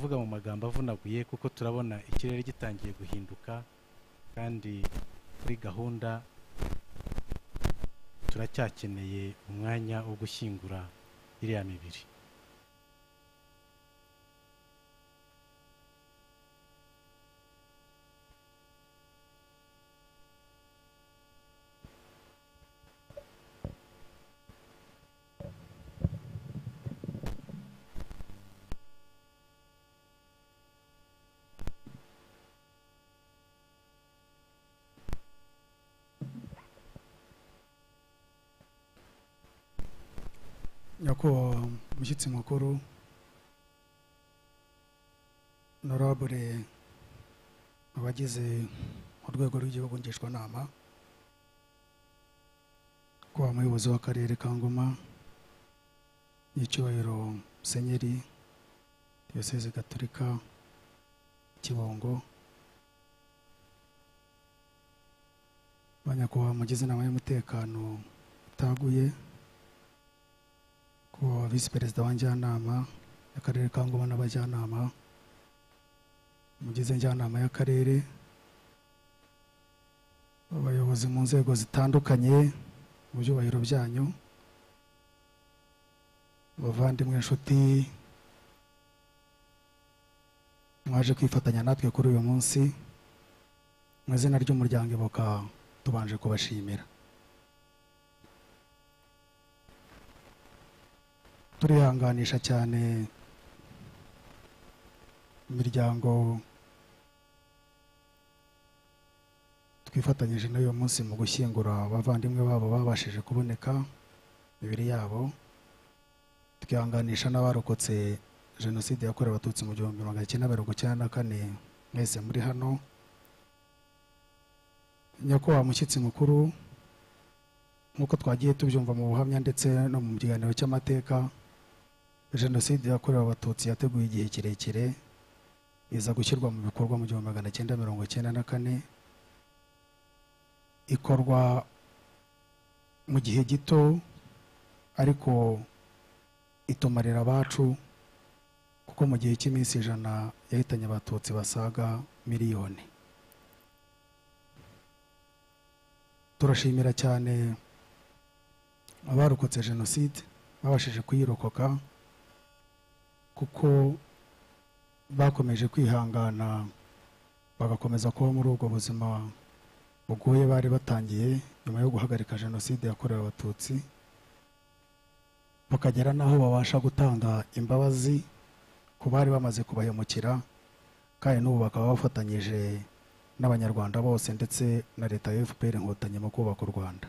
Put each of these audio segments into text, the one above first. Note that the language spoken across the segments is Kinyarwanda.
Ndavuga mu magambo avunaguye kuko turabona ikirere gitangiye guhinduka, kandi kuri gahunda turacyakeneye umwanya wo gushyingura iriya mibiri. Nyakubahwa mushyitsi mukuru, honorable abagize urwego rw'igihugu ngishwanama, kuba umuyobozi w'akarere ka Ngoma, n'icyubahiro Musenyeri Diyoseze Gatolika Kibungo, banyakubahwa mugize inama y'umutekano utaguye, kuba visi perezida wa njyanama y'akarere ka Ngoma n'abajyanama mugize njyanama y'akarere, abayobozi mu nzego zitandukanye mu byubahiro byanyu, bavandimwe inshuti mwaje kwifatanya natwe kuri uyu munsi, mu izina ry'umuryango Ibuka tubanje kubashimira. Turihanganisha cyane imiryango twifatanyije n'uyu munsi mu gushyingura abavandimwe babo babashije kuboneka imibiri yabo, twihanganisha n'abarokotse Jenoside yakorewe Abatutsi mu 1994 mwese muri hano. Nyakubahwa mushyitsi mukuru, nk'uko twagiye tubyumva mu buhamya ndetse no mu kiganiro cy'amateka, Jenoside yakorewe Abatutsi yateguye igihe kirekire, iza gushyirwa mu bikorwa mu 1994, ikorwa mu gihe gito ariko itumarira abacu, kuko mu gihe cy'iminsi 100 yahitanye Abatutsi basaga miliyoni. Turashimira cyane abarokotse Jenoside babashije kuyirokoka, kuko bakomeje kwihangana bagakomeza kuba muri ubwo buzima bugoye bari batangiye nyuma yo guhagarika Jenoside yakorewe Abatutsi, bakagera n'aho babasha gutanga imbabazi ku bari bamaze kubahemukira, kandi n'ubu bakaba bafatanyije n'Abanyarwanda bose ndetse na Leta ya FPR Inkotanyi mu kubaka u Rwanda.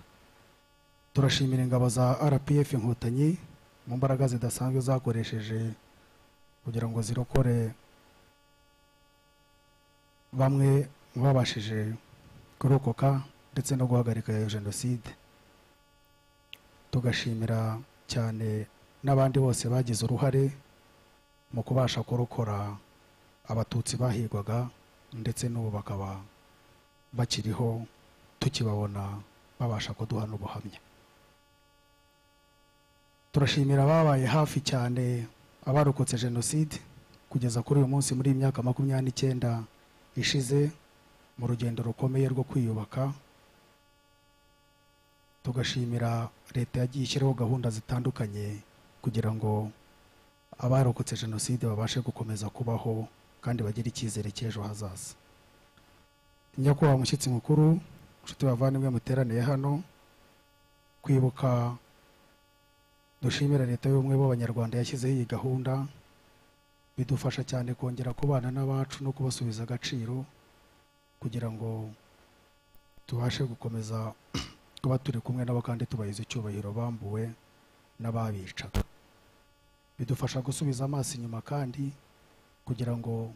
Turashimira ingabo za RPF Inkotanyi mu mbaraga zidasanzwe zakoresheje kugira ngo zirokore bamwe babashije kurokoka ndetse no guhagarika iyo Jenoside. Tugashimira cyane n'abandi bose bagize uruhare mu kubasha kurokora Abatutsi bahigwaga, ndetse n'ubu bakaba bakiriho tukibabona babasha kuduha n'ubuhamya. Turashimira ababaye hafi cyane abarokotse Jenoside kugeza kuri uyu munsi muri imyaka 29 ishize mu rugendo rukomeye rwo kwiyubaka. Tugashimira Leta yagiye ishyiraho gahunda zitandukanye kugira ngo abarokotse Jenoside babashe gukomeza kubaho kandi bagire icyizere cy'ejo hazaza. Nyakubahwa mushyitsi mukuru, inshuti bavandimwe muteraniye hano, kwibuka dushimira Leta y'ubumwe bw'Abanyarwanda yashyizeho iyi gahunda, bidufasha cyane kongera kubana n'abacu no kubasubiza agaciro kugira ngo tubashe gukomeza kuba turi kumwe nabo kandi tubahize icyubahiro bambuwe n'ababicaga. Bidufasha gusubiza amaso inyuma kandi kugira ngo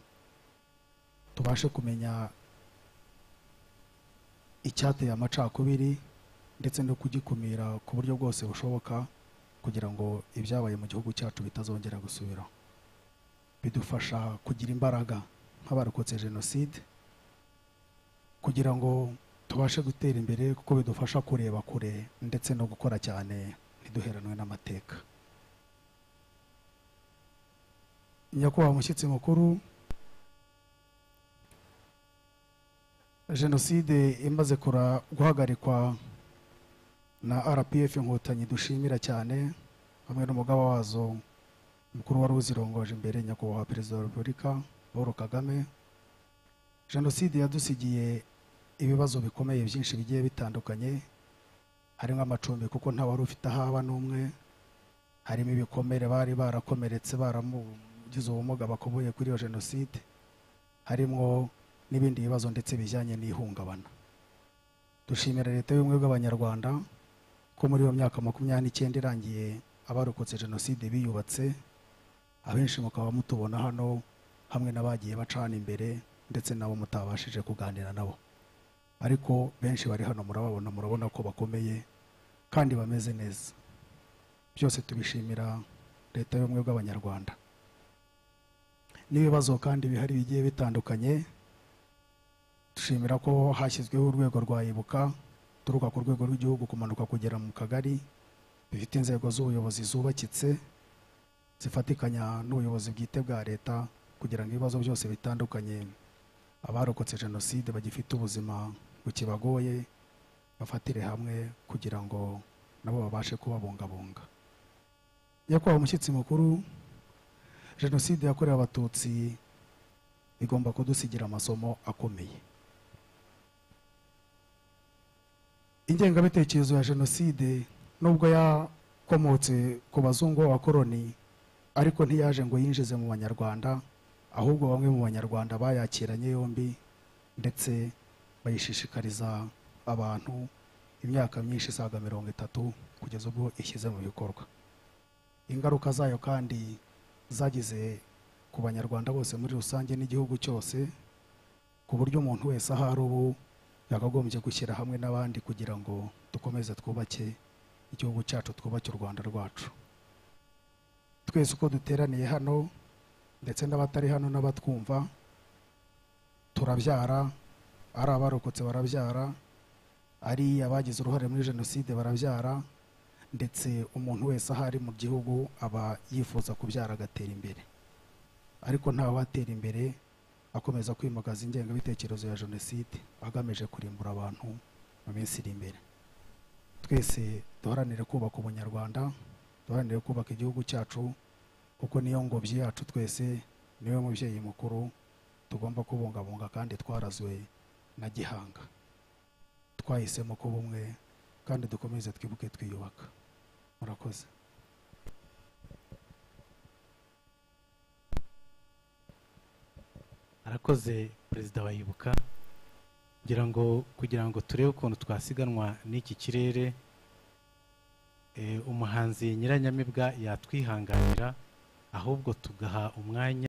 tubashe kumenya icyateye amacakubiri ndetse no kugikumira ku buryo bwose bushoboka kugira ngo ibyabaye mu gihugu cyacu bitazongera gusubira. Bidufasha kugira imbaraga nk'abarokotse Jenoside kugira ngo tubashe gutera imbere, kuko bidufasha kureba kure ndetse no gukora cyane ntiduheranwe n'amateka. Nyakubahwa mushyitsi mukuru, Jenoside imaze guhagarikwa na RPF Inkotanyi dushimira cyane, hamwe n'umugaba wazo mukuru wari uzirongoje imbere, Nyakubahwa Perezida wa Repubulika Paul Kagame, Jenoside yadusigiye ibibazo bikomeye byinshi bigiye bitandukanye, harimo amacumbi kuko nta wari ufite aho aba n'umwe, harimo ibikomere bari barakomeretse baramugize ubumuga bakoboye kuri iyo Jenoside, harimo n'ibindi bibazo ndetse bijyanye n'ihungabana. Dushimira Leta y'Ubumwe bw'Abanyarwanda ko muri iyo myaka 29 irangiye abarokotse Jenoside biyubatse, abenshi mukaba mutubona hano hamwe n'abagiye bacana imbere ndetse nabo mutabashije kuganira nabo, ariko benshi bari hano murababona, murabona ko bakomeye kandi bameze neza. Byose tubishimira Leta y'Ubumwe bw'Abanyarwanda. N'ibibazo kandi bihari bigiye bitandukanye, dushimira ko hashyizweho urwego rwa Ibuka, turuka ku rwego rw'igihugu kumanuka kugera mu kagari, bifite inzego z'ubuyobozi zubakitse zifatikanya n'ubuyobozi bwite bwa leta kugira ngo ibibazo byose bitandukanye abarokotse Jenoside bagifite ubuzima bukibagoye bafatire hamwe kugira ngo nabo babashe kubabungabunga. Nyakubahwa mushyitsi mukuru, Jenoside yakorewe Abatutsi igomba kudusigira amasomo akomeye. Ingengabitekerezo ya Jenoside nubwo yakomotse ku bazungu b'abakoloni, ariko ntiyaje ngo yinjize mu Banyarwanda, ahubwo bamwe mu Banyarwanda bayakiranye yombi ndetse bayishishikariza abantu imyaka myinshi isaga 30 kugeza ubwo ishyize mu bikorwa. Ingaruka zayo kandi zagize ku Banyarwanda bose muri rusange n'igihugu cyose, ku buryo umuntu wese aho ari ubu yakagombye gushyira hamwe n'abandi kugira ngo dukomeze twubake igihugu cyacu, twubake u Rwanda rwacu. Twese uko duteraniye hano ndetse n'abatari hano n'abatwumva, turabyara, ari abarokotse barabyara, ari abagize uruhare muri Jenoside barabyara, ndetse umuntu wese aho ari mu gihugu aba yifuza kubyara agatera imbere. Ariko nta watera imbere akomeza kwimakaza ingengabitekerezo ya Jenoside agamije kurimbura abantu mu minsi iri imbere. Twese duharanire kubaka Ubunyarwanda, duharanire kubaka igihugu cyacu, kuko niyo ngobyi yacu twese, niwe mubyeyi mukuru tugomba kubungabunga kandi twarazwe na Gihanga. Twahisemo kuba umwe kandi dukomeze twibuke twiyubaka. Murakoze. Arakoze Perezida wa Ibuka. Ngira ngo kugira ngo turebe ukuntu twasiganwa n'iki kirere, umuhanzi Nyiranyamibwa yatwihanganira, ahubwo tugaha umwanya